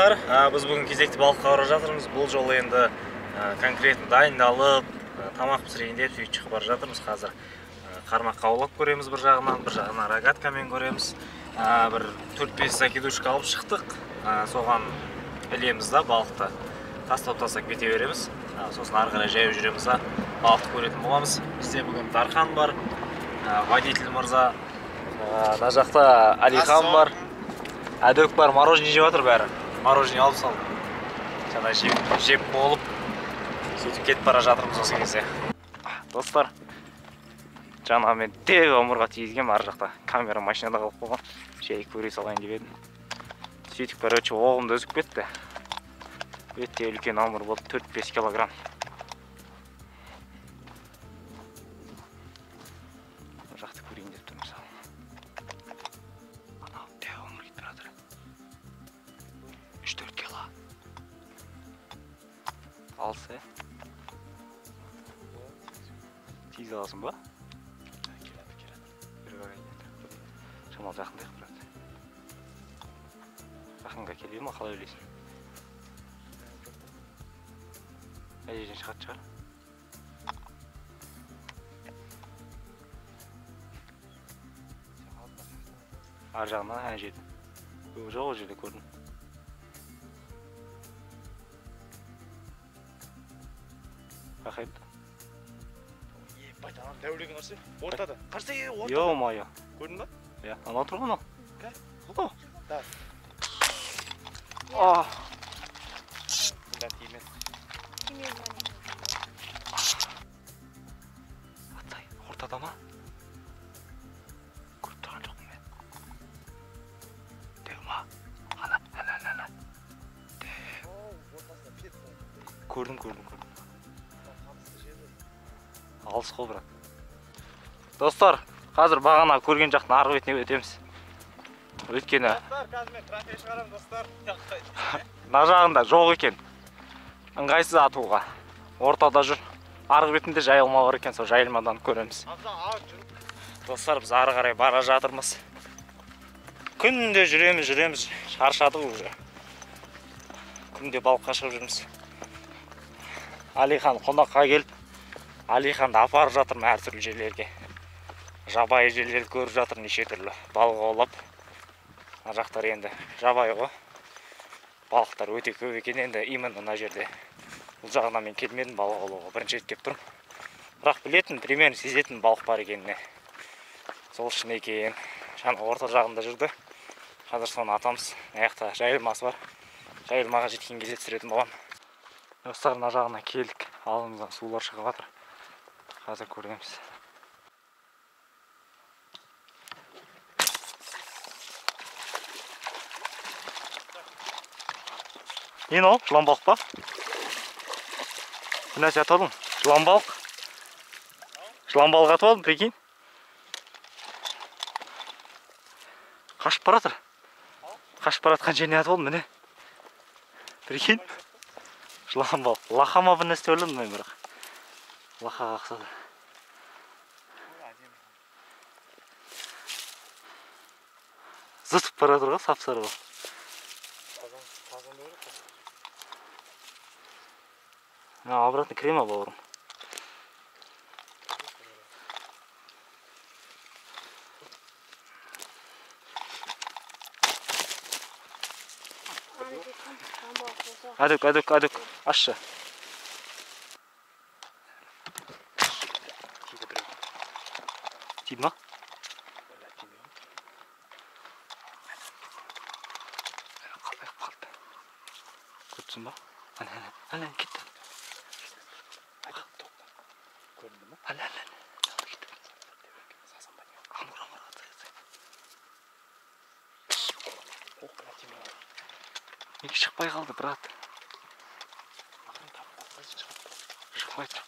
Достар, біз бүгін кезекті балыққа бара жатырмыз. Бұл жолы енді конкретно дайындалып, тамақ пісірейін деп сөйтіп шығып бара жатырмыз. Қазір қармаққа аулап көреміз бір жағынан, бір жағынан рогаткамен көреміз. Бір 4-5 закидушка алып шықтық. Соған ілеміз да балықты. Тастап-тастап кете береміз. Сосын ары қарай жаяу жүреміз да балықты көретін боламыз. Бізде бүгін Дархан бар, водитель мырза, мына жақта Алихан бар, Әдөк бар, мороженое жеп жатыр бәрі. Мороженое алып салдым. Жаңа жеп болып, сөйтіп кетіп бара жатырмыз осы кезде. Достар, жаңа мен дәу амурға тигізгенмін ар жақта. Камера машинада қалып қойған. Жай көре салайын деп едім. Сөйтіп, короче, оғым да үзіп кетті. Өте үлкен амур болды, 4-5 килограмм. Бұл жақты көрейін деп тұрмын мысалы. Анау дәу амур кетіп бара жатыр. 3-4 кило. Алыс, ә? Тизе аласың ба? Келеді. Шамалы жақындайық, брат. Жақынға келе ме, қалай ойлайсың? Қай жерден шығатын шығар? Ар жағынан ана жерде. Жоқ, ол жерде көрдім. Қақайыпты. Ебать, анау дәулеген нәрсе. Ортада. Қарсы, ортада. Ё-моё. Көрдің ба? Иә, анау тұр ғой анау. Кә? О. Да. А. Бұнда тимеді. Атай, ортада ма? Көріп тұрған жоқпын мен. Дәу ма? Ана, ана, ана. Дәу. Көрдім. Алыс қой, брат. Достар, қазір бағана көрген жақтың арғы бетіне өтеміз. Өйткені достар, қазір мен трофей шығарамын, достар. Мына жағында жоқ екен. Ыңғайсыз атуға. Ортада жүр. Арғы бетінде жайылма бар екен, сол жайылмадан көреміз. Достар, біз ары қарай бара жатырмыз. Күнде жүреміз, шаршадық уже. Күнде балыққа шығып жүрміз. Алихан қонаққа келіп, Алиханды апарып жатырмын әртүрлі жерлерге. Жабайы жерлерді көріп жатыр неше түрлі. Балық аулап. Мына жақтар енді жабайы ғой. Балықтар өте көп екен енді именно мына жерде. Бұл жағынан мен келмедім балық аулауға. Бірінші рет келіп тұрмын. Бірақ білетін, примерно сезетін балық бар екеніне. Сол үшін екен. Жаңа орта жағында жүрді. Қазір соны атамыз. Мына жақта жайылмасы бар. Жайылмаға жеткен кезде түсіретін боламын. Достар, мына жағына келдік. Алдымыздан сулар шығып жатыр. Қазір көреміз. Не мынау? Жылан балық па? Бір нәрсе атып алдым. Жылан балық. Жылан балық атып алдым, прикинь. Қашып бара жатыр. Қашып бара жатқан жеріне атып алдым, міне. Прикинь. Жылан балық. Лақа ма бір нәрсе ойладым мен бірақ. Лақаға ұқсады. Зытып бара жатыр ғой, сап-сары болып. Мына обратно кіре ма, бауырым? Әдөк, ашшы. Тиді ма? Қалай қалды? Көрдіңсің ба? Әне, кетті. Көрінді ма? Әне, кетті. Амур, атай. Неге шықпай қалды, брат? Шықпайды.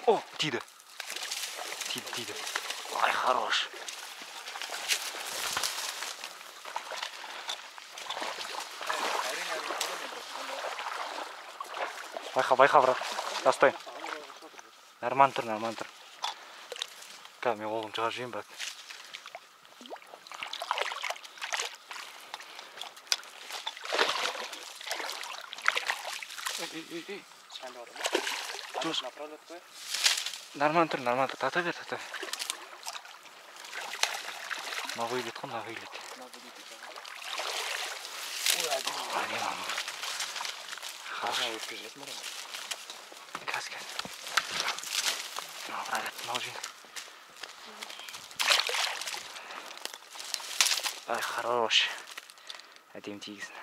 О, тиді. Тиді. Ай, хорош. Байқа, брат. Тастай. Нормально тұр. Қазір мен оғым шығарып жеймін, брат. Ей. Нормально тұр, нормально тұр. Тарта бер, тарта бер. На вылет қой, на вылет. Әдемі амур. Хорошо. Қазір, қазір. Мынау жеңіл. Ай, хорош. Әдемі тигізін.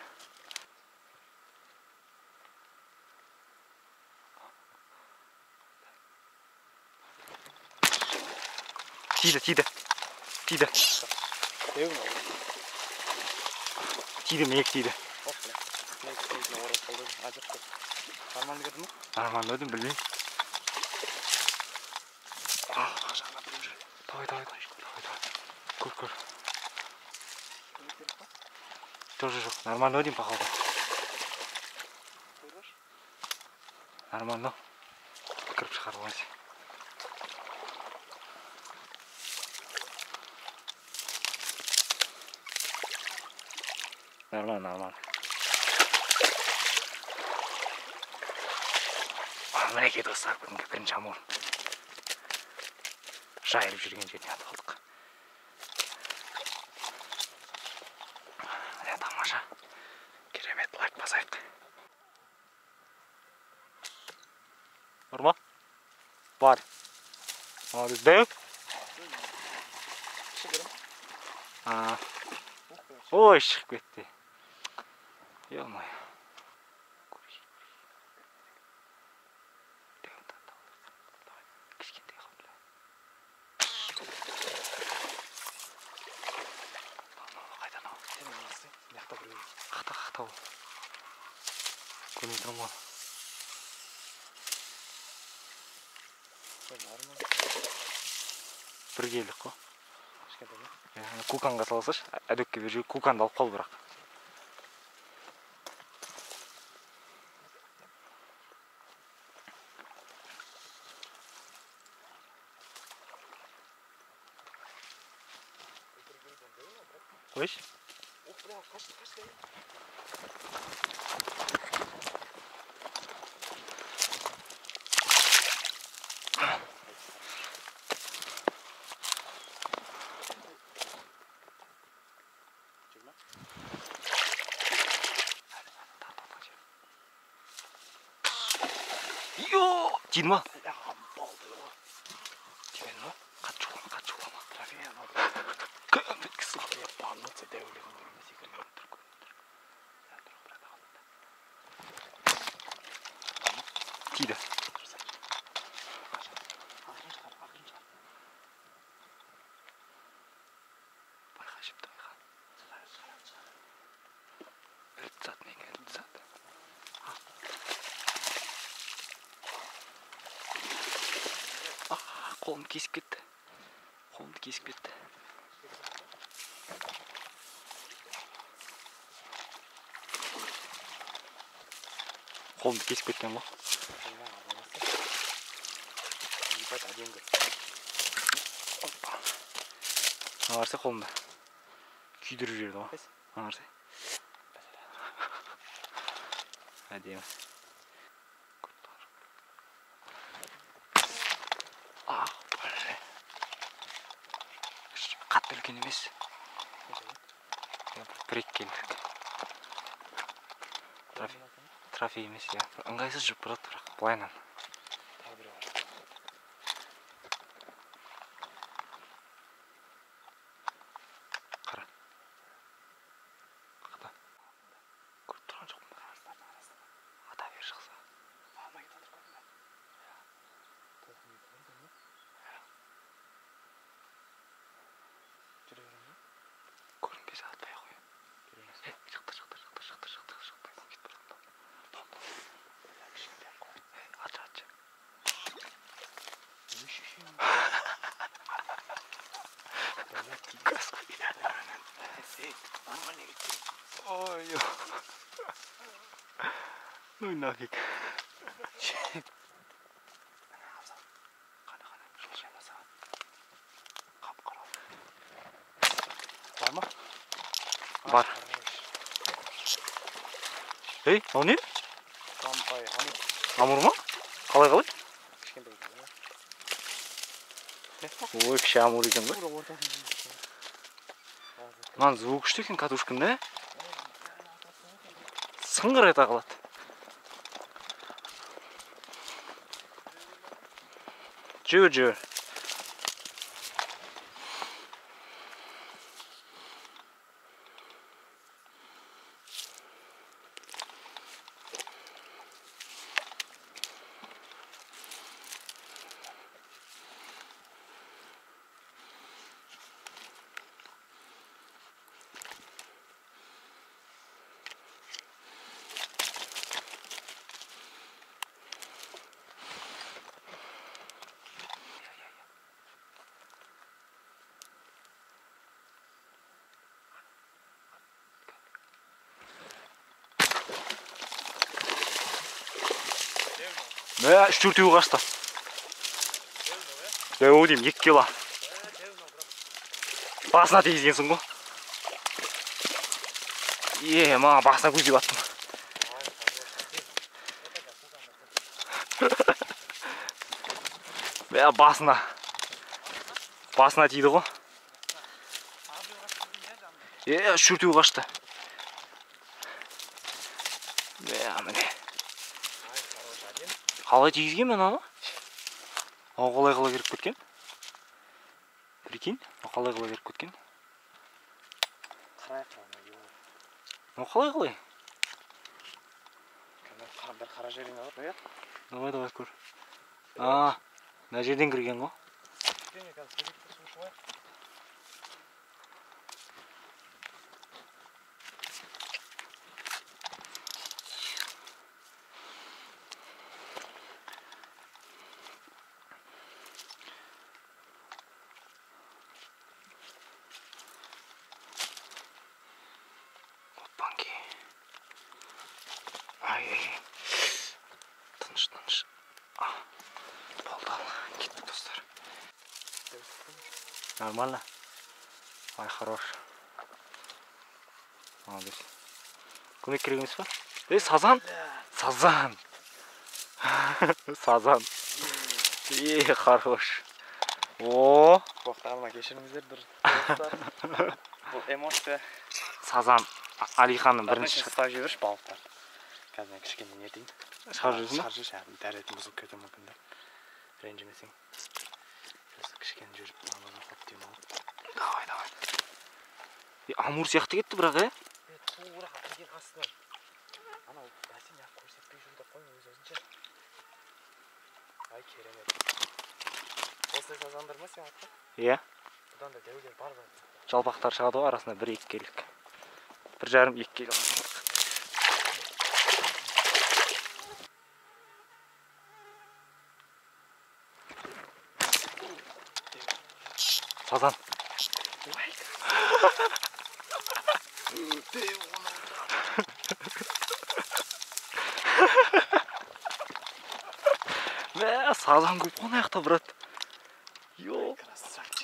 Тиді, тиді. Тиді. Тиді, мек тиді. Нормально кірді ме? Нормально өдім, білмеймін. Давай, давай, давай, давай. Көр, көр. Тоже жоқ. Нормально өдім, походу. Нормально. Кіріп шығарып алайын. Нормально, нормально. Мінекей достар, бүгінгі бірінші амур. Жайылып жүрген жеріне атып алдық. Міне тамаша. Керемет, лайк басайық. Бар ма? Бар. Молодец. Дәу? Ой, шығып кетті. Ё-моё. Кішкентай қой. Қайда анау? Қақта, қақта ол. Көрмей тұрмын ғой. Бір келдік қой. Куканға салсашы, әдекке бер жібер, куканды алып қал бірақ. Қойшы. Тиді ма? Тимеді ма? Қатты жолама, қатты жолама. Кім беткісі ғой. Тиді. Байқа, жіпті байқа. Іліп тастады мені, іліп тастады. Қолымды кесіп кетті. Қолымды кесіп кетті. Қолымды кесіп кеткен ғой. Опа. Ана қараса қолымды күйдіріп жіберді ғой. Ана қараса. Әдемі. Қатты үлкен емес. Бір екі келдік. Трофей емес, иә. Ыңғайсыз жүріп барады бірақ былайынан. Қара. Қақта. Көріп тұрған жоқпын. Ата бер шықса. Көрінбесе атпай қой. Шықты, шықты, шықты, шықты, шықты, шықты. Кетіп барады. Атшы, атшы. Ой, ну и нафиг. Бар ма? Бар. Ей, мынау не? Ай, амур. Амур ма? Қалай қалай? Кішкентай екен. Ой, кіші амур екен ғой. Мынаның звугі күшті екен катушканың, да? Сыңғыр ете қалады. Жібер, жібер. Мә, 3-4 қашты. Дәу деймін, 2 кило. Басына тигізгенсің ғой. Е, маған басына көздеп аттым. Мә, басына. Басына тиді ғой. Е, 3-4 қашты. Мә, міне. Қалай тигізген мен аны? Ау қалай қалай кіріп кеткен? Прикинь, қалай қалай кіріп кеткен? Мынау қалай қалай? Бір қара жерден алып, иә? Давай, давай, көр. А, мына жерден кірген ғой. Тыныш, тыныш. Болды, ал. Кеттік, достар. Нормально? Ай, хорош. Молодец. Көмек керек емес па? Ей, сазан! Сазан! Сазан. Е, хорош. О! Боқтарыма кешіріңіздер, достар. Бұл эмоция. Сазан Алиханның бірінші ұстап жіберші балықтарды. Қазір мен кішкене не етейін. Шығарып жіберсің ба? Шығарып жіберші, дәретім бұзылып кетуі мүмкін да. Ренжімесең. Қазір кішкене жүріп намаз оқып демалып. Давай, давай. Амур сияқты кетті бірақ, е? Тура деген астынан. Анау бәсе неғып көрсетпей жүр деп қоймын өз өзінше. Ай, керемет. Осылай сазандар ма сен атқан? Иә. Бұдан да дәулер бар ба? Жалпақтар шығады ғой, арасында 1-2 келік. 1,5-2 келі. Сазан. Мә, сазан көп қой мына жақта, брат. Йо.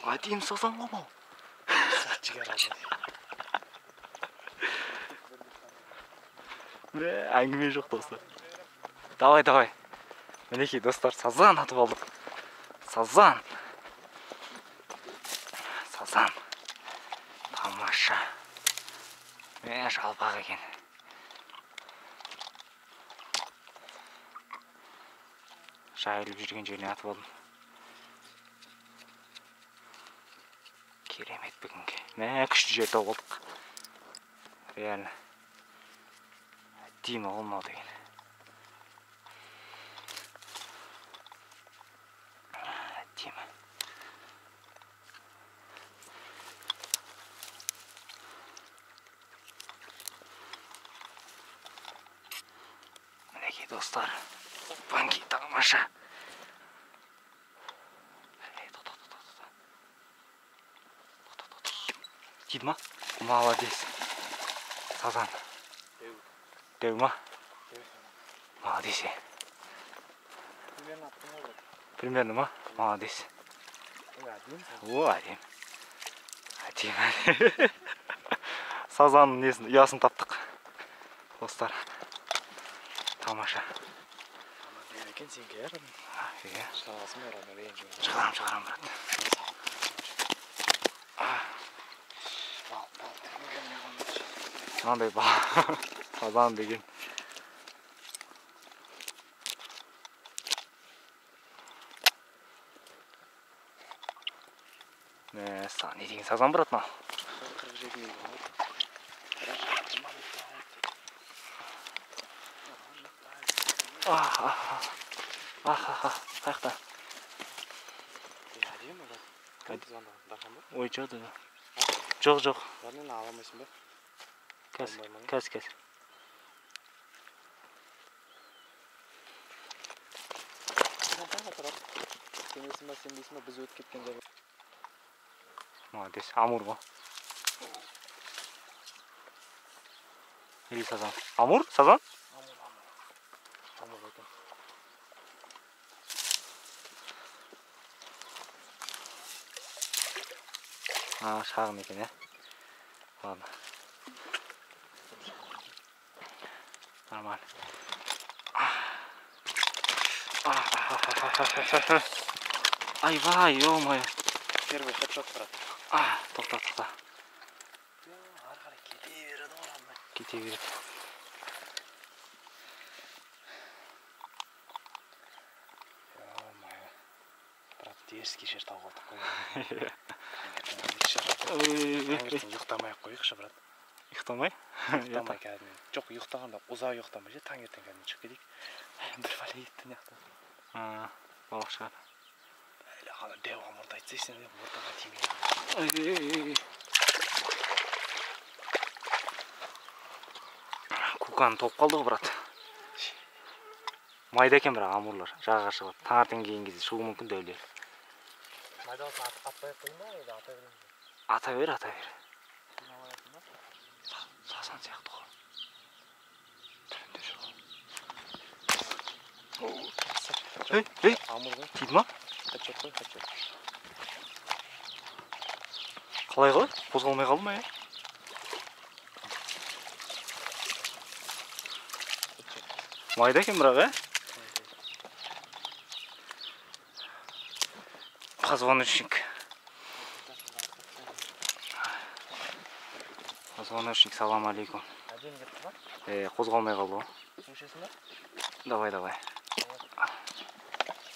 Әдемі сазан ғой мынау. Мә, әңгіме жоқ, достар. Давай, давай. Мінекей, достар, сазан атып алдық. Сазан. Сазан. Тамаша. Мә, жалпақ екен. Жайылып жүрген жеріне атып алдым. Керемет бүгінгі. Мә, күшті жер тауып алдық. Реально. Әдемі ғой мынау деген. Әдемі. Мінекей, достар. Опанки, тамаша. Тиді ма? Молодец. Сазан. Дәу ма? Молодец. Примерно ма? Молодец. О, әдемі. Әдемі. Сазанның несін, ұясын таптық. Достар. Тамаша. Екен сенікі иә, родной? Иә. Шығарасың ба, родной, ренжіме. Шығарам, брат. Мынандай сазан деген. Не деген сазан, брат, мынау? 47 миллион. Қаяқта? Әдемі, брат. Кім звондаған? Дархан ба? Ой, жоқ, жоқ. Жоқ. Родной, ала алмайсың ба? Қазір, қазір. Сенесің ба, сенбейсің ба, біз өтіп кеткен жер. Молодец, амур ғой. Или сазан? Амур? Сазан? Амур екен. Шағын екен, ә? Ладно. Нормально. Айбай, ё-моё. Первый хедшот, брат. Тоқта, тоқта. Ары қарай кете береді ғой, родной. Кете береді. Ё-моё. Брат, дерзкий жер тауып алдық қой. Таңертең ұйықтамай ақ қояйықшы, брат. Ұйықтамай? Ұйықтамай кәдімгі. Жоқ, ұйықтағанда ұзақ ұйықтамай ше, таңертең кәдімгі шығып кетейік. Бір бәле кетті мына жақта. Балық шығады. Әлі ана дәу амурды айтсайшы, сен ортаға тимей. Куканы тауып қалды ғой, брат. Майда екен бірақ амурлар, жағаға шығады. Таңертең келген кезде шығуы мүмкін дәулер. Майда болса атпай ақ қояйын ба, әлде ата берейін бе? Ата бер, ата бер. Сазан сияқты ғой. Түрінде жүр ғой. Ей, ей, Амур ғой. Тиді ма? Хедшот қой, хедшот. Қалай қалай? Қозғалмай қалды ма, е? Майда екен бірақ, е? Позвоночник. Позвоночник, салам алейкум. Әдемі кетті ма? Қозғалмай қалды ғой. Су ішесің ба? Давай, давай.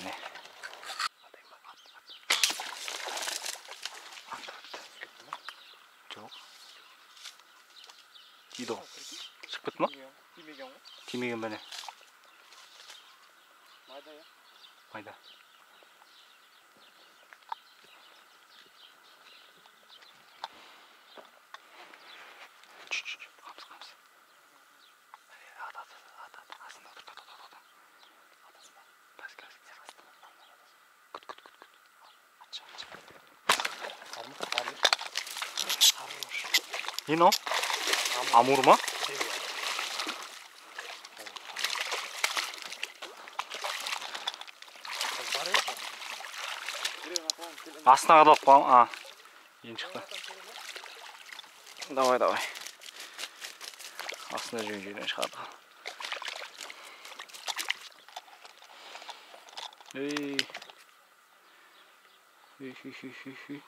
Не. Жоқ. Тиді ғой. Шығып кетті ма? Тимеген ғой. Тимеген бәне. Майда, иә? Майда. Қамыс, қамыс. Ат, ат, ат, ат. Астында отыр, ат, ат, ат. Атасың ба? Бәс, қазір. Күт, күт, күт, күт. Атшы, атшы. Армы, армы. Хорош. Не мынау? Амур ма? Астына қадалып қалған. Енді шықты. Давай, давай. Астына жүрген жерден шығарды. Ей. Ей, ей, ей, ей, ей.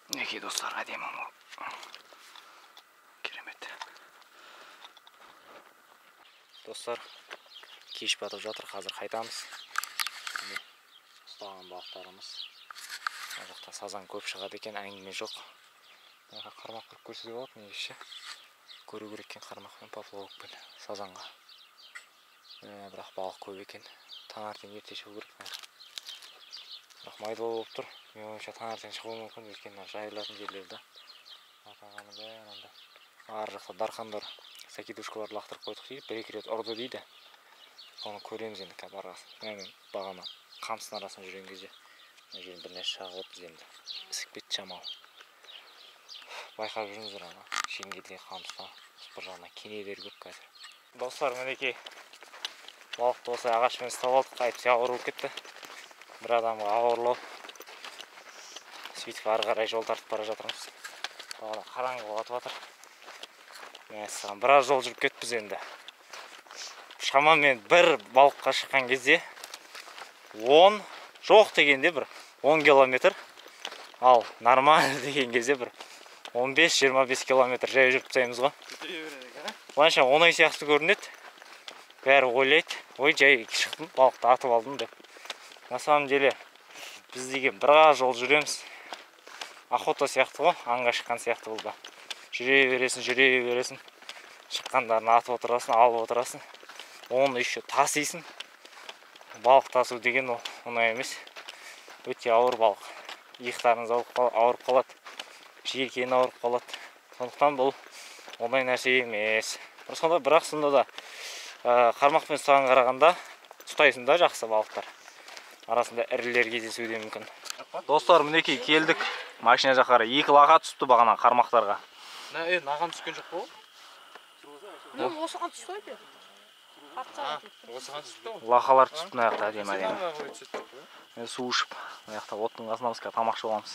Мінекей, достар, әдемі амур. Керемет. Достар, кеш батып жатыр, қазір қайтамыз. Міне, ұстаған балықтарымыз. Мына жақта сазан көп шығады екен, әңгіме жоқ. Мына қармақ құрып көрсе де болады негізі ше. Көру керек екен қармақпен, поплавокпен сазанға. Бірақ балық көп екен. Таңертең ерте шығу керек. Бірақ майдалау болып тұр. Менің ойымша таңертең шығуы мүмкін, өйткені мына жайылатын жерлер да. Атағаны бәрі анда. Ар жақта дархандар закидушкаларды лақтырып қойдық дейді, бір-екі рет ұрды дейді. Соны көреміз енді қазір барғасын. Мына мен бағана қамыстың арасында жүрген кезде мына жерден бір нәрсе шағылып біз енді ісіп кетті шамалы. Байқап жүріңіздер ана шеңгелден қамыста бір жағынан кенелер көп қазір. Достар, мінекей балықты осылай ағашпен ұстап алдық, әйтпесе ауыр болып кетті. Бір адамға ауырлау. Сөйтіп ары қарай жол тартып бара жатырмыз. Бағана қараңғы болып жатыр. Мәссаған, біраз жол жүріп кетіппіз енді. Шамамен бір балыққа шыққан кезде 10, жоқ дегенде бір 10 километр, ал нормально деген кезде бір 15-25 километр жаяу жүріп тастаймыз ғой. Былайша оңай сияқты көрінеді. Бәрі ойлайды, ой, жай шықтым, балықты атып алдым деп. На самом деле біз деген біраз жол жүреміз. Охота сияқты ғой, аңға шыққан сияқты бұл да. Жүре бересің, жүре бересің. Шыққандарын атып отырасың, алып отырасың. Оны еще тасисың. Балық тасу деген ол оңай емес. Өте ауыр балық. Иықтарыңыз ауырып қалады, желкең ауырып қалады. Сондықтан бұл оңай нәрсе емес. Бірақ сонда да қармақпен ұстаған қарағанда ұстайсың да жақсы балықтар. Арасында ірілер кездесуі де мүмкін. Достар, мінекей келдік. Машина жаққа қарай 2 лақа түсіпті бағана қармақтарға. Наған түскен жоқ па ол? Осыған түсті ғой бе? Осыған түсті ғой. Лақалар түсіпті мына жақта әдемі әдемі. Су ішіп, мына жақта оттың қасында біз қазір тамақ ішіп аламыз.